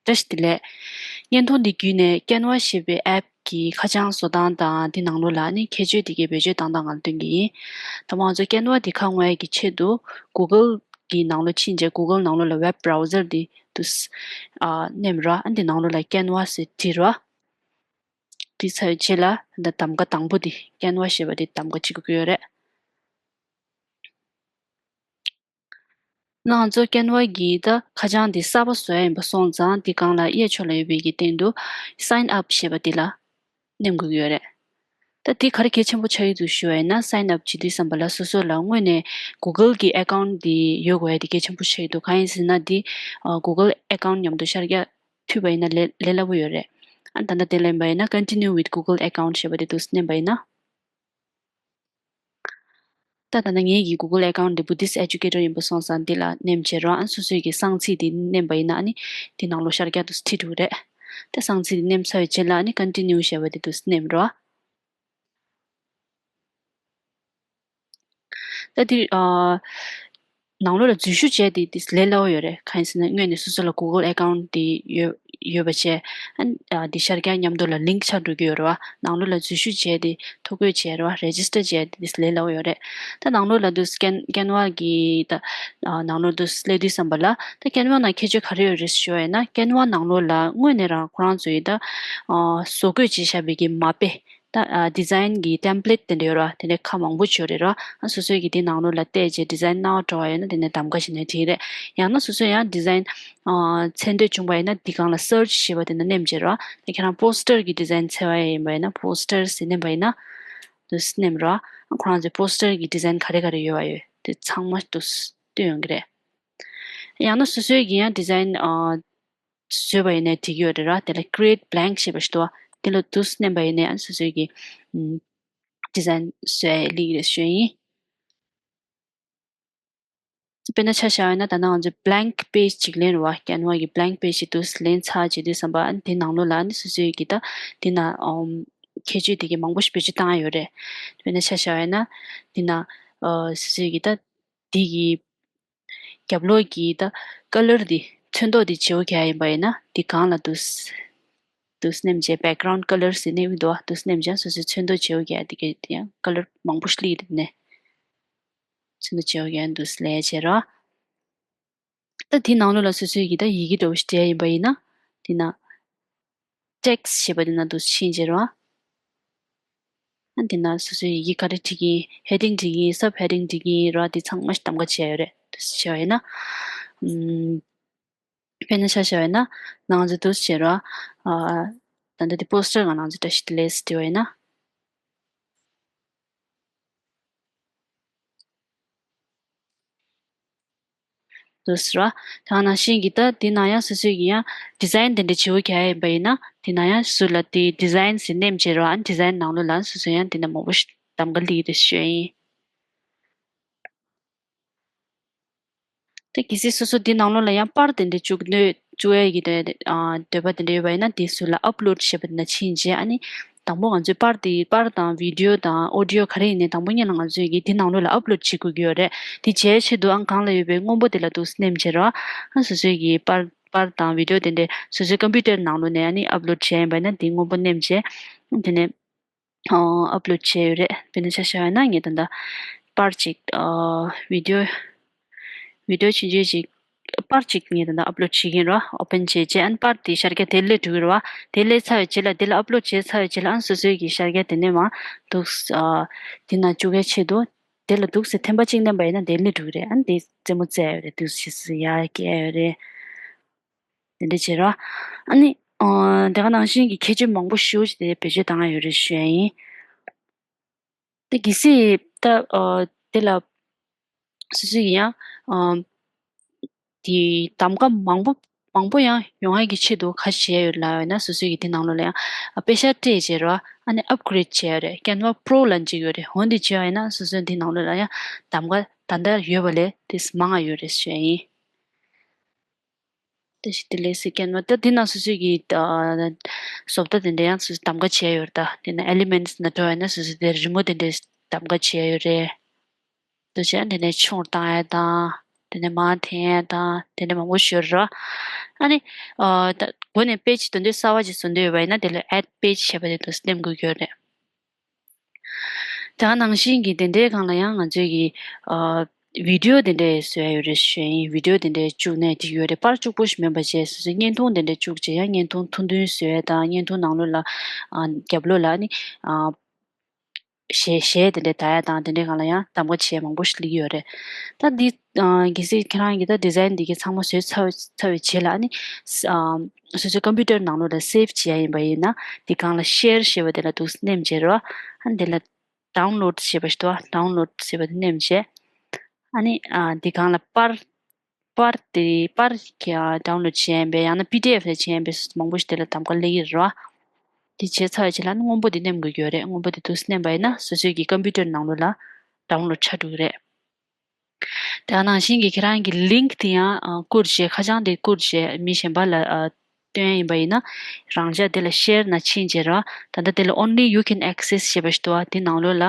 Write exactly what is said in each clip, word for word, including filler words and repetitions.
བཀྲ་ཤིས་བདེ་ལེགས། བརྙན་ཐུང་འདི་བརྒྱུད་ནས་Canva ཞེས་པའི་app གི་ཁ་བྱང་བཟོ་སྟངས་དང་འདི་ནང་ལོགས་ལ་ནི་ཁྱད་ཆོས་དེ་གའི་བེད་སྤྱོད་བཏང་སྟངས་ང་ལ་སྟོན་གྱི་ཡིན། ད་མ་ང་ཚོ་Canva འདི་ཁ་དབང་ཡ་གི་ཆེད་དུ་Google གི་ནང་ལོགས་ཕྱིན་རྗེས་Google ནང་ལོགས་ལ་web browser འདི་དུ་ཨ་ནེམ་ར། ཨ་འདི་ནང་ལོགས་ལ་Canva ཟེར་བྲིས་ར། བྲིས་ཚར་བའི་རྗེས་ལ་ད་གདམ་ག་དང་པོ་འདི་Canva ཞེས་པ་འདི་གདམ་ག་བྱེད་དགོས་ཀྱི་ཡོད་རེད། ང་ཚོ་Canva གི་ད་ཁ་བྱང་འདི་གསར་པ་བཟོ་ཡ་ཡིན་པ་སོང་ཙང་འདི་སྒང་ལ་གཡས་ཕྱོགས་ལ་ཡོད་པའི་གི་སྟེང་དུ་sign up ཞེས་པ་འདི་ལ་ནེམ་དགོས་ཀྱི་ཡོད་རེད། ད་འདི་ག་རེ་གལ་ཆེན་པོ་ཆགས་ཀྱི་འདུག་ཞུ་བ་ཡིན་ན་sign up བྱེད་དུས་ཙམ་པ་ལ་སོ་སོ་ལ་དངོས་གནས་Google གི་account འདི་ཡོད་དགོས་ཡ་འདི་གལ་ཆེན་པོ་ཆགས་ཀྱི་འདུག་གང་ཡིན་ཟེར་ན་འདི་ཨ་Google account མཉམ་དུ་ཤར་རྒྱག་མཐུད་པ་ཡིན་ན་ལས་ལས་སླ་པོ་ཡོད་རེད། ཨ་ད་ལྟ་དེ་ལ་ཡིན་པ་ཡིན་ན་continue with Google account ཞེས་པ་འདི་འདུག་ནེམ་པ་ཡིན་ན། ད་ད་ནང་ངེད་ཀྱི་Google account འདི་Buddhist Educator ཡིན་པ་སོང་ཙང་འདི་ལ་ནེམ་བྱེད་རོགས། ཨ་སོ་སོའི་གི་གསང་ཚིག་འདི་ནེམ་པ་ཡིན་ན་ཨ་ནི་འདི་ནང་ལོགས་ཤར་རྒྱག་ཏུ་ཁྲིད་འགྲོ་གི་རེད། ད་གསང་ཚིག་འདི་ནེམ་ཚར་བའི་རྗེས་ལ་ཨ་ནི་continue ཞེས་པ་འདི་དུ་ནེམ་རོགས། ད་འདི་ཨ་ནང་ལོགས་ལ་འཛུལ་ཞུགས་བྱས་ཏེ་དེ་ལས་སླ་པོ་ཡོད་རེད། གང་ཡིན་ཟེར་ན་སྔོན་ནས་སོ་སོ་ལ་Google account དེ་ཡོད་ཡོད་པ་བྱས། ཨ་ཨ་དེ་ཤར་རྒྱག་མཉམ་དུ་ལ་link ཆགས་འགྲོ་གི་ཡོད་རེད་བ། ནང་ལོགས་ལ་འཛུལ་ཞུགས་བྱས་ཏེ་ཐོ་འགོད་བྱས་རེད་བ། register བྱས་ཏེ་དེ་ལས་སླ་པོ་ཡོད་རེད། ད་ནང་ལོགས་ལ་དུ་Can- Canva གི་ད་ཨ་ནང་ལོགས་དུ་སླེབས་དུས་ཙམ་པ་ལ་ད་Canva ནང་ཁྱད་ཆོས་ག་རེ་ཡོད་རེད་ཞུ་བ་ཡིན་ན། Canva ནང་ལོགས་ལ་དངོས་གནས་རང་ཁོ་རང་ཚོ་ཡི་ད་ཨ་བཟོ་བཀོད་བྱས་བཞག་པའི་གི་མ་དཔེ། ད་ཨ་design གི་template དེ་འདྲ་ཡོད་ར། དེ་འདྲ་ཁ་མང་པོ་ཅིག་ཡོད་རེད་ར། ཨ་སོ་སོའི་གི་དེ་ནང་ལོགས་ལ་བལྟས་རྗེས་design སྣང་བ་འགྲོ་བ་ཡོད་ན་དེ་ནས་གདམ་ག་བྱས་ནས་བྲིས་རེད། ཡང་ན་སོ་སོ་ཡང་design ཨ་འཚོལ་འདོད་བྱུང་བ་ཡིན་ན་འདི་སྒང་ལ་search ཞེས་པ་དེ་ན་ནེམ་བྱེད་ར། ད་ཁྱེད་རང་poster གི་design འཚོལ་བ་ཡིན་པ་ཡིན་ན་poster ཟེར་ནེམ་པ་ཡིན་ན་དུ་ནེམ་ར། ཁོ་རང་ཚོའི་poster གི་design ག་རེ་ག་རེ་ཡོད་པ་ཡོད་དེ་ཚང་མ་དུ་སྟོན་ཡོང་གི་རེད། ཡང་ན་སོ་སོའི་གི་ཡང་design ཨ་བཟོས་པ་ཡིན་ནའི་འགྲིག་གི་ཡོད་རེད་ར། དེ་ལ་create blank ཞེས་པ་ཞིག་འདུག་བ། དེ་ལ་དུ་ནེམ་པ་ཡིན་ནའི་ཨ་སོ་སོའི་གི་ཨམ་design བཟོས་ཡ་ལེགས་རེད་ཞུ་ཡ་ཡིན། དཔེར་ན་ཆ་བཞག་ཡོད་ན་ད་ནང་ང་ཚོས་blank page ཅིག་ལེན་རེད་བ། Canva གི་blank page ཞིག་དུ་ལེན་ཚར་བྱེད་དུས་ཙམ་པ་ཨ་དེ་ནང་ལོགས་ལ་ཨ་ནི་སོ་སོའི་གི་ད་དེ་ན་ཨམ་ཁྱད་ཆོས་དེ་གི་མང་པོ་ཞིག་བེད་སྤྱོད་བཏང་ཡ་ཡོད་རེད། དཔེར་ན་ཆ་བཞག་ཡོད་ན་དེ་ན་ཨ་སོ་སོའི་གི་ད་དེ་གི་རྒྱབ་ལོགས་ཀྱི་ད་color དེ་ཚོན་མདོག་དེ་བརྗེ་པོ་རྒྱག་ཡིན་པ་ཡིན་ན་དེ་སྒང་ལ་དུ་དུ་སྣེམ་བྱས་background color ཟེར་ནས་འདུག་བ། དུ་སྣེམ་བྱས་སོ་སོའི་ཚོན་མདོག་བརྗེ་པོ་རྒྱག་དེ་གའི་དེ་ཡང་color མང་པོ་ཞིག་སླེབས་ཡོད་དེ་ནས་ཚོན་མདོག་བརྗེ་པོ་རྒྱག་དུ་ལས་བྱེད་རོགས། ད་དེ་ནང་ལོགས་ལ་སོ་སོའི་གི་ད་ཡི་གེ་འདྲ་བོ་ཞིག་འབྲི་ཡ་ཡིན་པ་ཡིན་ན་དེ་ན་text ཞེས་པ་དེ་ན་དུ་ཕྱིན་བྱེད་རོགས། ཨ་དེ་ན་སོ་སོའི་ཡི་གེ་ག་རེ་བྲིས་ཀྱིན་heading བྲིས་ཀྱིན་sub heading བྲིས་ཀྱིན་ར། དེ་ཚང་མ་ཞིག་གདམ་ག་བྱས་ཡོད་རེད། དེ་བྱས་པ་ཡིན་ན་ཨམ་དཔེར་ན་ཆ་བཞག་པ་ཡིན་ན་ང་ཚོ་དུ་བྱེད་ར། ཨ་ད་ལྟ་དེ་poster ག་ང་ཚོ་བཀྲ་ཤིས་བདེ་ལེགས་བྲིས་པ་ཡིན་ན། དུ་ཟེར་བ། དེ་ནང་བཞིན་གྱི་ད་དེ་ནང་ཡང་སོ་སོའི་གི་ཡང་design དེ་འདྲ་བྱེད་དགོས་ཀྱི་ཡིན་པ་ཡིན་ན་དེ་ནང་ཡང་སུ་ལ་དེ་design ཟེར་ནེམ་བྱེད་རོགས། ཨ་design ནང་ལོགས་ལ་སོ་སོ་ཡང་དེ་འདྲ་མང་པོ་ཞིག་གདམ་ག་ལི་རེ་ཞུ་ཡ་ཡིན། ད་གལ་སྲིད་སོ་སོ་དེ་ནང་ལོགས་ལ་ཡང་པར་དེ་འདྲ་བཅུག་འདོད་བཅུག་ཡ་གི་དེ་ཨ་འདོད་པ་དེ་འདྲ་ཡོད་པ་ཡིན་ན་དེ་སུ་ལ་upload ཞེས་པ་དེ་ན་ཕྱིན་རྗེས་ཨ་ནི་དང་པོ་ང་ཚོའི་པར་དེ་པར་དང་video དང་audio ག་རེ་ཡིན་ནའི་དང་པོ་ཉིད་ལ་ང་ཚོས་ཀྱི་དེ་ནང་ལོགས་ལ་upload བྱེད་དགོས་ཀྱི་ཡོད་རེད། དེ་བྱས་ཆེད་དུ་ཨང་གང་ལ་ཡོད་པའི་སྔོན་པོ་དེ་ལ་འདུག་སེ་ནེམ་བྱེད་རོགས། ཨ་སོ་སོའི་གི་པར་པར་དང་video དེ་འདྲས་སོ་སོའི་computer ནང་ལོགས་ནས་ཨ་ནི་upload བྱས་ཡིན་པ་ན་དེ་སྔོན་པོ་ནེམ་བྱས། དེ་ནས་ཨ་upload བྱས་ཡོད་རེད། དཔེར་ན་ཆ་བཞག་ཡོད་ན་ངས་ད་ལྟ་པར་གཅིག་ཨ་video video ཆུང་ཆུང་ཞིག་པར་གཅིག་ངས་ད་ལྟ་upload བྱེད་ཀྱིན་རོགས། open བྱས་རྗེས་ཨ་ནི་པར་དེ་ཤར་རྒྱག་དེ་སླེབས་འགྲོ་གི་རེད་བ། དེ་སླེབས་ཚར་བའི་རྗེས་ལ་དེ་ལ་upload བྱས་ཚར་བའི་རྗེས་ལ་ཨ་ནི་སོ་སོའི་གི་ཤར་རྒྱག་དེ་ནས་མར་འདུག་ཨ་དེ་ན་བཅུག་ཡ་ཆེད་དུ། དེ་ལ་འདུག་སེ་ཐེམ་པ་གཅིག་མནན་པ་ཡིན་ན་དེ་སླེབས་འགྲོ་གི་རེད། ཨ་ནི་དེ་རྩེད་མོ་རྩེ་ཡ་ཡོད་རེད། འདུག་སེ་ཡར་སྐྱེལ་ཡ་ཡོད་རེད། དེ་འདྲ་བྱེད་རོགས། ཨ་ནི་ཨ་དེ་ག་ནང་བཞིན་གྱི་ཁྱད་ཆོས་མང་པོ་ཞེ་པོ་ཅིག་དེ་བེད་སྤྱོད་བཏང་ཡ་ཡོད་རེད་ཞུ་ཡ་ཡིན། དེ་གལ་སྲིད་ད་ཨ་དེ་ལ་སོ་སོ་ཡིན་ཡང་ཨ་དེ་གདམ་ག་མང་པོ་མང་པོ་ཡང་ཡོང་ཡ་གི་ཆེད་དུ་ག་རེ་བྱས་ཡོད་ལབ་ཡོད་ན་སོ་སོའི་གི་དེ་ནང་ལོགས་ལ་ཡང་ཨ་པེ་ཤ་སྤྲད་བྱས་རོགས། ཨ་ནི་upgrade བྱས་ཡོད་རེད། Canva Pro ལབ་ཅིག་ཡོད་རེད། འོ་འདི་བྱས་ཡོད་ན་སོ་སོའི་དེ་ནང་ལོགས་ལ་ཡང་གདམ་ག་ད་ལྟ་ཡོད་པ་ལས་དེ་མང་ང་ཡོད་རེད་ཞུ་ཡ་ཡིན། དེ་བཞིན་དེ་ལས་སི་ཀན་ཝ་ད་དེ་ན་སོ་སོའི་གི་ཨ་བཟོ་ལྟ་དེ་འདྲ་ཡང་སོ་སོས་གདམ་ག་བྱས་ཡོད་རེད། ད་དེ་ན་Elements ན་འགྲོ་ཡོད་ན་སོ་སོས་དེ་རི་མོ་དེ་འདྲ་གདམ་ག་བྱས་ཡོད་རེད། དེ་བྱས་དེ་ནས་ཆུང་བཏང་ཡ་དང་དེ་ནས་མར་འཐེན་ཡ་དང་དེ་འདྲ་མང་པོ་ཞིག་ཡོད་རེད། ཨ་ནི་ཨ་ད་འགོ་ནས་པེ་ཇི་འདོན་འདོད་གསར་པ་ཅིག་བཟོ་འདོད་ཡོད་པ་ཡིན་ན་དེ་ལ་add page ཞེས་པ་དེ་འདུག་སེ་ནེམ་དགོས་ཀྱི་ཡོད་རེད། དེ་ག་ནང་བཞིན་གྱི་དེ་འདྲའི་སྒང་ལ་ཡང་ང་ཚོས་ཀྱི་ཨ་བི་ཌིའོ་དེ་འདྲས་བཟོ་ཡ་ཡོད་རེད་ཞུ་ཡ་ཡིན། བི་ཌིའོ་དེ་འདྲས་བཅུག་ནས་འགྲིག་ཡོད་རེད། པར་བཅུ་པོ་ཞིག་མིན་པ་བྱས། སོ་སོའི་བརྙན་ཐུང་དེ་འདྲས་བཅུག་བྱས་ཡང་བརྙན་ཐུང་ཐུང་ཐུང་བཟོ་ཡ་དང་། བརྙན་ཐུང་ནང་ལོགས་ལ་ཨ་རྒྱབ་ལོགས་ལ་ནི་ཨ་གཞས་གཞས་དེ་འདྲས་ལྟ་ཡ་དང་། དེ་འདྲའི་སྒང་ལ་ཡང་གདམ་ག་བྱེད་ཡ་མང་པོ་ཞིག་སླེབས་ཀྱི་ཡོད་རེད། ད་འདི་ཨ་གལ་སྲིད་ཁྱེད་རང་གིས་ད་ཌི་ཛའིན་འདི་གའི་ཚང་མ་བཟོས་ཚར་ཚར་བའི་རྗེས་ལ་ཨ་ནི་ཨ་སོ་སོའི་ཀམ་པུ་ཊར་ནང་ལོགས་ལ་སེབ་བྱེད་ཡ་ཡིན་པ་ཡིན་ན། འདི་སྒང་ལ་ཤེར་ཞེས་པ་དེ་ལ་འདུག་སེ་ནེམ་བྱས་རོ། ཨ་ནི་དེ་ལ་ཌའུན་ལོཌ་ཞེས་པ་ཞིག་འདུག་པ། ཌའུན་ལོཌ་ཞེས་པ་དེ་ནེམ་བྱས། ཨ་ནི་ཨ་འདི་སྒང་ལ་པར་པར་དེ་པར་གྱི་ཌའུན་ལོཌ་བྱེད་ཡ་ཡིན་པས། ཡང་ན་པི་ཌི་ཨེཕ་ལ་བྱེད་ཡ་ཡིན་པས། མང་པོ་ཞིག་དེ་ལ་གདམ་ག་སླེབས་ཀྱི་རེད་པ། དེ་བྱས་ཚར་བའི་རྗེས་ལ་ཨ་ནི་སྔོན་པོ་དེ་ནེམ་དགོས་ཀྱི་ཡོད་རེད། སྔོན་པོ་དེ་འདུག་སེ་ནེམ་པ་ཡིན་ན་སོ་སོའི་གི་ཀམ་པུ་ཊར་ནང་ལོགས་ལ་ཌའུན་ལོཌ་ཆགས་འགྲོ་གི་རེད། དེ་ནང་བཞིན་གྱི་ཁྱེད་རང་གི་ལིང་ཀི་དེ་ཡང་ཨ་བསྐུར་བྱས། ཁ་བྱང་དེ་བསྐུར་བྱས་མི་གཞན་པ་ལ་ཨ་སྟོན་ཡ་ཡིན་པ་ཡིན་ན། རང་འཇགས་དེ་ལ་ཤེར་ནང་ཕྱིན་བྱས་ར། ད་ལྟ་དེ་ལ་Only you can access ཞེས་པ་ཞིག་འདུག་པ། དེ་ནང་ལོགས་ལ་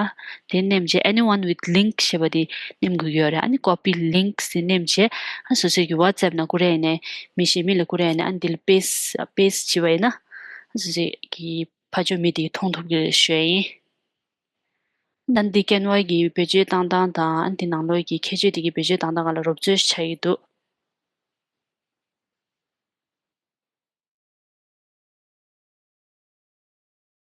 དེ་ནེམ་བྱས། Anyone with link ཞེས་པ་དེ་ནེམ་དགོས་ཀྱི་ཡོད་རེད། ཨ་ནི་ཀོ་པི་ལིང་ཀི་ཟེར་ནེམ་བྱས། ཨ་སོ་སོའི་གི་ཝ་ཊི་སེབ་ནང་བསྐུར་ཡ་ཡིན་ནའི། མི་གཞན་མི་ལ་བསྐུར་ཡ་ཡིན་ནའི། ཨ་ནི་དེ་ལ་པེ་སི་ཊི་པེ་སི་ཊི་བྱས་པ་ཡིན་ན། ཨ་སོ་སོའི་གི་ཕར་ཕྱོགས་མི་དེ་གིས་མཐོང་ཐུབ་ཀྱི་རེད་ཞུ་ཡ་ཡིན། ད་འདི་ཀེན་ཝ་གི་བེད་སྤྱོད་བཏང་སྟངས་དང་། ཨ་འདི་ནང་ལོགས་ཀྱི་ཁྱད་ཆོས་དེ་གི་བེད་སྤྱོད་བཏང་སྟངས་སྒང་ལ་རོབ་ཚོད་ཆགས་ཀྱི་འདུག